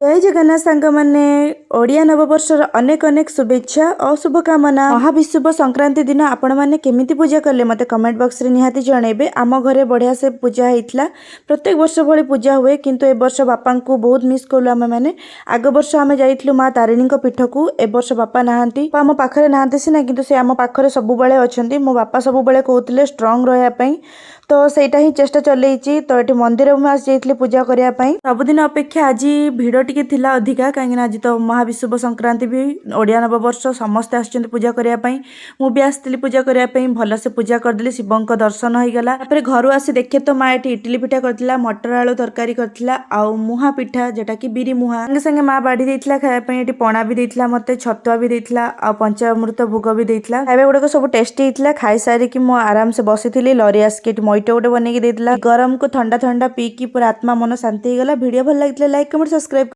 ଜୟ ଜଗନ୍ନାଥ ସାଙ୍ଗମାନେ, ଓଡ଼ିଆ ନବବର୍ଷର ଅନେକ ଅନେକ ଶୁଭେଚ୍ଛା ଓ ଶୁଭକାମନା। ମହାବିଷୁବ ସଂକ୍ରାନ୍ତି ଦିନ ଆପଣମାନେ କେମିତି ପୂଜା କଲେ, ମୋତେ କମେଣ୍ଟ ବକ୍ସରେ ନିହାତି ଜଣାଇବେ। ଆମ ଘରେ ବଢ଼ିଆ ସେ ପୂଜା ହେଇଥିଲା। ପ୍ରତ୍ୟେକ ବର୍ଷ ଭଳି ପୂଜା ହୁଏ, କିନ୍ତୁ ଏ ବର୍ଷ ବାପାଙ୍କୁ ବହୁତ ମିସ୍ କଲୁ ଆମେମାନେ। ଆଗ ବର୍ଷ ଆମେ ଯାଇଥିଲୁ ମା ତାରିଣୀଙ୍କ ପୀଠକୁ। ଏ ବର୍ଷ ବାପା ନାହାନ୍ତି। ବାପା ଆମ ପାଖରେ ନାହାନ୍ତି ସିନା, କିନ୍ତୁ ସେ ଆମ ପାଖରେ ସବୁବେଳେ ଅଛନ୍ତି। ମୋ ବାପା ସବୁବେଳେ କହୁଥିଲେ ଷ୍ଟ୍ରଙ୍ଗ ରହିବା ପାଇଁ, ତ ସେଇଟା ହିଁ ଚେଷ୍ଟା ଚଲେଇଛି। ତ ଏଠି ମନ୍ଦିର ମୁଁ ଆସିଯାଇଥିଲି ପୂଜା କରିବା ପାଇଁ। ସବୁଦିନ ଅପେକ୍ଷା ଆଜି ଭିଡ଼ ଟିକେ ଥିଲା ଅଧିକା, କାହିଁକିନା ଆଜି ତ ମହାବିଷୁବ ସଂକ୍ରାନ୍ତି ବି, ଓଡ଼ିଆ ନବବର୍ଷ, ସମସ୍ତେ ଆସିଛନ୍ତି ପୂଜା କରିବା ପାଇଁ। ମୁଁ ବି ଆସିଥିଲି ପୂଜା କରିବା ପାଇଁ। ଭଲସେ ପୂଜା କରିଦେଲି, ଶିବଙ୍କ ଦର୍ଶନ ହେଇଗଲା। ତାପରେ ଘରୁ ଆସି ଦେଖେ ତ ମା ଏଠି ଇଟିଲି ପିଠା କରିଥିଲା, ମଟର ଆଳୁ ତରକାରୀ କରିଥିଲା ଆଉ ମୁହାଁ ପିଠା, ଯୋଉଟା କି ବିରି ମୁହାଁ। ସାଙ୍ଗେ ସାଙ୍ଗେ ମା ବାଢ଼ି ଦେଇଥିଲା ଖାଇବା ପାଇଁ। ଏଠି ପଣା ବି ଦେଇଥିଲା ମତେ, ଛତୁଆ ବି ଦେଇଥିଲା ଆଉ ପଞ୍ଚାମୃତ ଭୋଗ ବି ଦେଇଥିଲା। ଖାଇବା ଗୁଡିକ ସବୁ ଟେଷ୍ଟି ହେଇଥିଲା। ଖାଇସାରିକି ମୁଁ ଆରାମସେ ବସିଥିଲି, ଲରି ଆସିକି ଏଠି ମଇଟ ଗୋଟେ ବନେଇକି ଦେଇଥିଲା। ଗରମକୁ ଥଣ୍ଡା ଥଣ୍ଡା ପିଇକି ପୁରା ଆତ୍ମା ମନ ଶାନ୍ତି ହେଇଗଲା। ଭିଡ଼ିଓ ଭଲ ଲାଗିଥିଲେ ଲାଇକ୍, କମେଣ୍ଟ, ସବସ୍କ୍ରାଇବ।